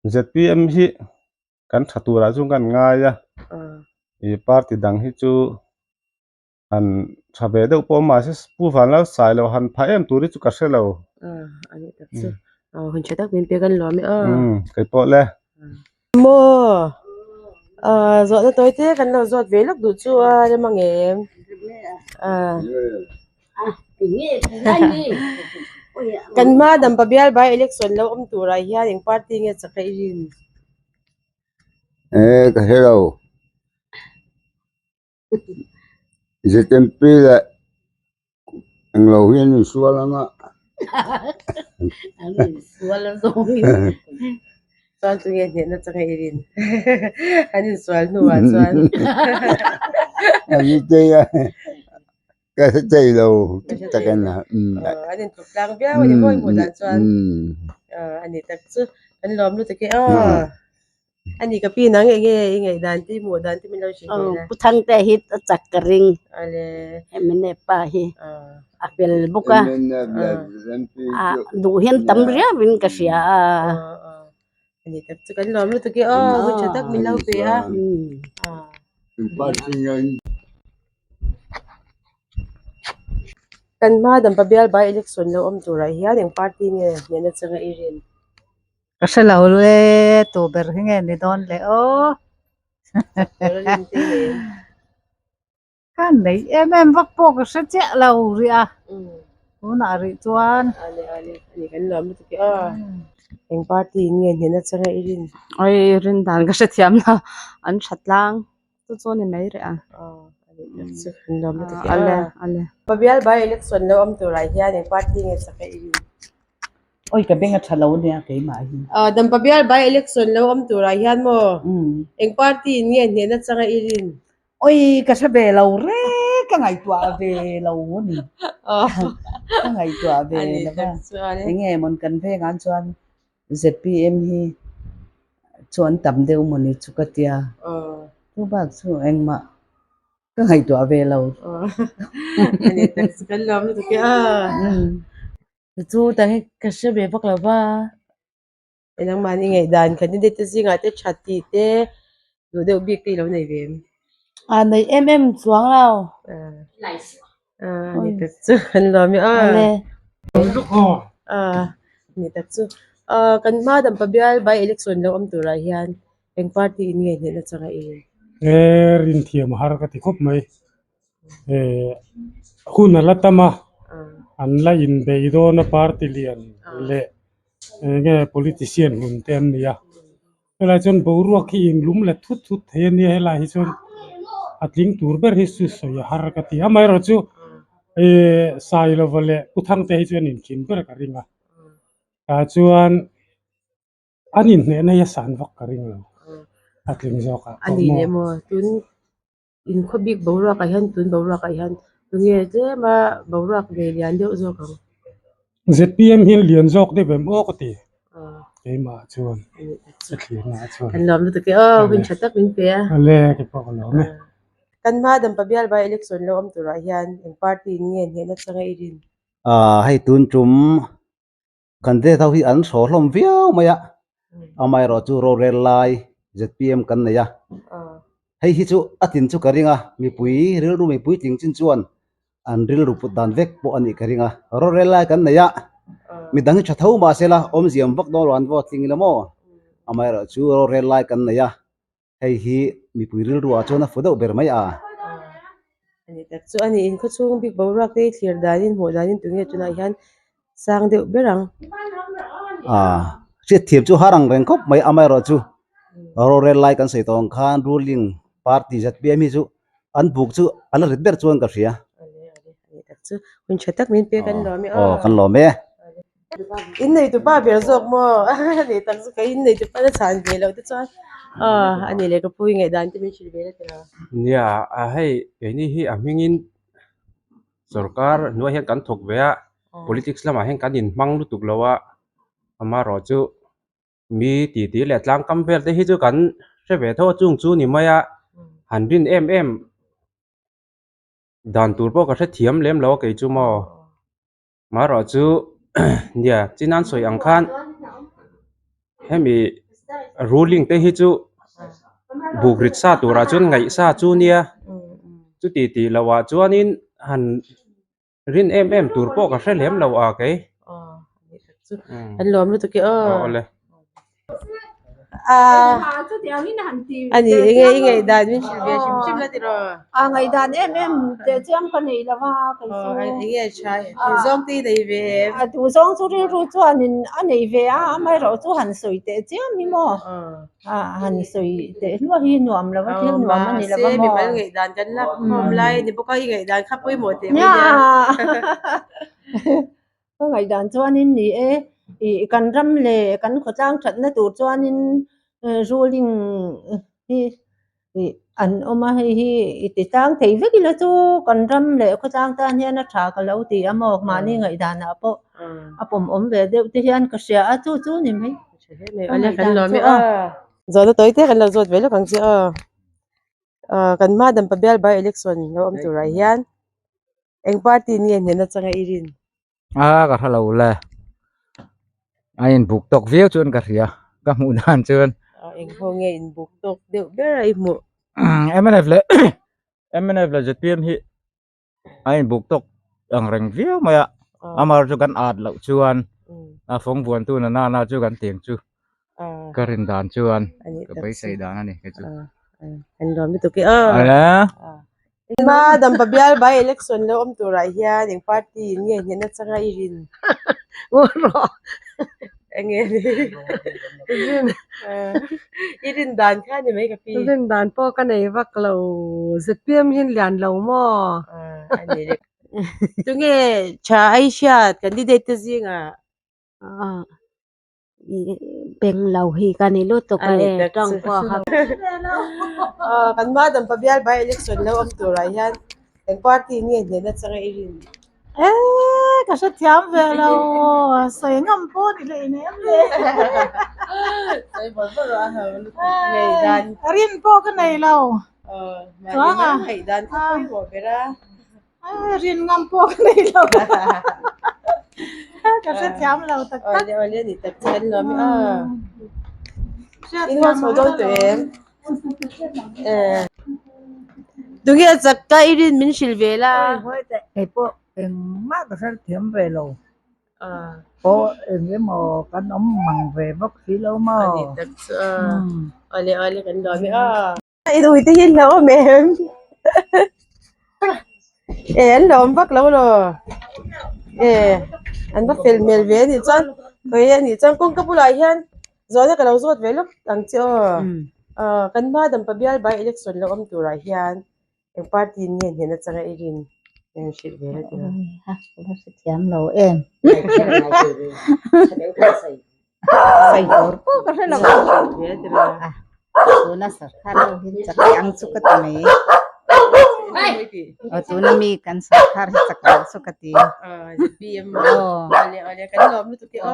ZPM hi kan tha turah chuan kan ngai a, ih party dang hi chu han tha ve deuh pawh mahse Pu Vanlalsai lo han pha em tur hi chu ka hre lo. Kei pawh le. Maw zawhna tawi te kan lo zawt ve lawk duh chu a rem ang em? Kan hma dampa bial by election lo awm turah hian eng party nge chak a i rin? Eh ka hre lo. ZMP leh englo hi an insual ang a. An insual a zawng in. Chuan chu nge hnehna changa i rin? An insual hnuah chuan. An inchei a, ka hre thei lo tak a ni. An intluk tlang viau a ni maw i hmuh dan chuan. A ni tak chu kan lawm lutuk e aw. A ni ka pi nang enge i ngaih dan te i hmuh dan te min lo hrilh ve la. Pu Thangte hi a chak ka ring. Ale. MNF pa hi a fel bawk a. A duh hian tam riau in ka hria a. A ni tak chu kan lawm lutuk e aw hun tha tak min lo pe a. Kan hma dampa bial by election lo awm turah hian eng party nge hnehna changa i rin? Ka hre lo le, tu ber hi nge ni dawn le aw. Ka nei em em vak pawh ka hre chiah lo rih a, tunah rih chuan. Ale ale ani kan lawm lutuk e aw. Eng party in nge hnehna changa i rin? Oi rin dan ka hrethiam lo, an tha tlang chu chu a ni mai rih a. Ale ale. Pabial by election lo awm turah hian eng party nge chak a i rin? Oi ka beng a tha lo ania keimah hi. Dampabial by election lo awm turah hian maw eng party in nge hnehna changa i rin? Oi ka hre ve lo rek ka ngaihtuah ve lo a ni. Ka ngaihtuah ve lo va. Eng nge mawn kan vengah chuan ZPM hi chu an tam deuh mawni chu ka tia. Chu bak chu engmah ka ngaihtuah ve lo. Ani tak chu kan lawm lutuk e a. Chu tah hi ka hre ve vak lo va. Nangmahni ngaihdan candidate te zingah te tha tih te duh deuh bik te i lo nei ve em? A nei em em chuang lo. A ni tak chu kan lawm e a. A ni tak chu kan hma dampa bial by election lo awm turah hian eng party in nge hnehna changa i rin? E rinthiam a har ka ti khawp mai. Hun a la tam a, an la inbei dawn a party lian leh eng nge politician hun te an ni a. Helai chuan boruak hi inlum let thut thut thei a nia helai hi chuan a tling tur ber hi chu sawi a har ka ti a. Amaherawhchu ih Sailova leh Pu Thangte hi chuan inkhin ber ka ring a. Tah chuan an inhnehna hi a san vak ka ring lo a tling zawk ah pawh maw. Inkhawp bik boruak ah hian tun boruak ah hian tunge tlem a boruak nei lian deuh zawk ang. ZPM hian lian zawk deuh em aw ka ti keimah chuan ka thlirna ah chuan. Kan lawm lutuk e aw hun tha tak min pe a. Ale kei pawh ka lawm e. Kan hma dampa bial by election lo awm turah hian eng party in nge hnehna changa i rin? Ah hei tun tum Kan det ho hi an hraw hlawm viau mai a, amaherawh chu rorel lai zpm kan nei a, hei hi chu a tlin chu ka ring a, mipui rilru mipui tling chin chuan an rilru put dan vek pawh a nih ka ring a, rorel lai kan nei a, midang hi tha tho mahse la awmziam vak dawn lo an vote tling ila maw, amaherawh chu rorel lai kan nei a. Hei hi mipui rilru ah chuan a fu deuh ber mai a. Ani tak chu ani in khawchhung bik boruak te thlir danin hmuh danin tunge tunah hian sang deuh ber ang. Aaa hriatthiam chu har ang reng khawp mai amaherawh chu rorel lai kan sawi tawh ang khan ruling party zpm hi chu an buk chu a la rit ber chuan ka hria. Ani tak chu hun tha tak min pek an lawm e aw kan lawm e. In nei tu pa ber zawk maw ani tak chu ka in nei tu pa na chhan ve loh te chuan aw ani leh ka pu i ngaih dan te min hrilh ve la tiraw. Nia a hei keini hi a hmingin sorkar hnuai hian kan thawk ve a politics lamah hian kan inhmang lutuk lo a amaherawh chu mi titi leh tlangkam vel te hi chu kan hre ve tho a chung chu ni mai a han rin em em dan tur pawh ka hrethiam lem lo a kei chu maw. Marawh chu Nia chinan sawi ang khan hemi ruling te hi chu buk rit sa turah chuan ngaih sa chu nia chuti tih loh ah chuanin han rin em em tur pawh ka hre lem lo a kei. An lawm lutuk e aw. Awle. Ani enge i ngaihdan min hrilh ve hrim hrim la tiraw? A ngaihdan em em teh chiam ka nei lo va kei chu. Enge tha duhzawng te i nei ve em? A duhzawng chu rilru chuanin a nei ve a, amaherawh chu han sawi teh chiam hi maw? A han sawi teh hluah hi nuam lo va, thil nuam a ni lo va maw? Mahse mimal ngaihdan kan lak khawm lai a ni bawk a, i ngaihdan kha pawimawh teh mai nia. Ka ngaihdan chuanin ni e, ih kan ram leh kan khawtlang thatna tur chuanin ruling hi ih an awm a, hei hi i ti tlang thei vek ila chu kan ram leh khawtlang tan hian a tha ka lo ti a maw mahni ngaihdanah pawh a pawmawm ve deuh te hian ka hria a chu chu ni mai ka ngaihdan chu a. Zawhna tawi te kan lo zawt ve lawk ang che aw. Kan hma dampa bial by election lo awm turah hian Eng party nge hnena changa i rin? A ka hre lo le. A inbuk tawk viau chuan ka hria. Ka hmuh dan chuan. Eng ho nge inbuk tawk deuh ber a i hmuh? Mnf leh mnf leh zpm hi a inbuk tawk ang reng viau mai a. Amar chu kan at loh chuan a fawng vuantu na nana chu kan tiang chu ka rin dan chuan ka beisei dan a ni kei chu. An lawm lutuk e aw. Engmah dampa bial by election lo awm turah hian eng party in nge hnehna changa i rin? Enge ni? I rin dan kha ni mai ka pi. Rin dan pawh ka nei vak lo. ZPM hian lian lo maw? Ani le. Tunge tha ai hriat candidate te zingah? Beng lo hi ka ni lutuk a e tawng pawh a Kan hma dampa bial by election lo awm turah hian eng party nge hnehna changa i rin? Eee ka hrethiam ve lo sawi ngam pawh ni hlei nem le. Sawi bawrh bawrh a ho lutuk ngaihdan. Rin pawh ka nei lo. Chuang a ngaihdan kha pawimawh ber a. Rin ngam pawh ka nei lo. Ka hrethiam lo tak tak. Awle awle ni tak chu kan lawm e aw. In haw chho dawn tawh em? Tunge chak ka i rin min hrilh ve la. Kei pawh engmah ka hrethiam ve lo. Pawh eng emaw kan awm mang ve bawk si lo maw? Ani tak chu a. Awle awle kan lawm e aw. I ui te hi hlauhawm em? E an hlauhawm vak lo law. E an va fel hmel ve anih chuan khawi anih chuan kawngka bulah hian zawhna ka lo zawt ve lawk ang che aw. Aw kan hma dampa bial by election lo awm turah hian eng party in nge hnehna changa i rin en hrilh ve la tiraw. Ha ka va hrethiam lo em. Sawi tur pawh ka hre lo a. Tuna sarkar ho hi chak ang chu ka ti mai. Aw tuna mi kan sarkar hi chak ang chu ka ti. ZPM. Awle awle kan lawm lutuk e aw.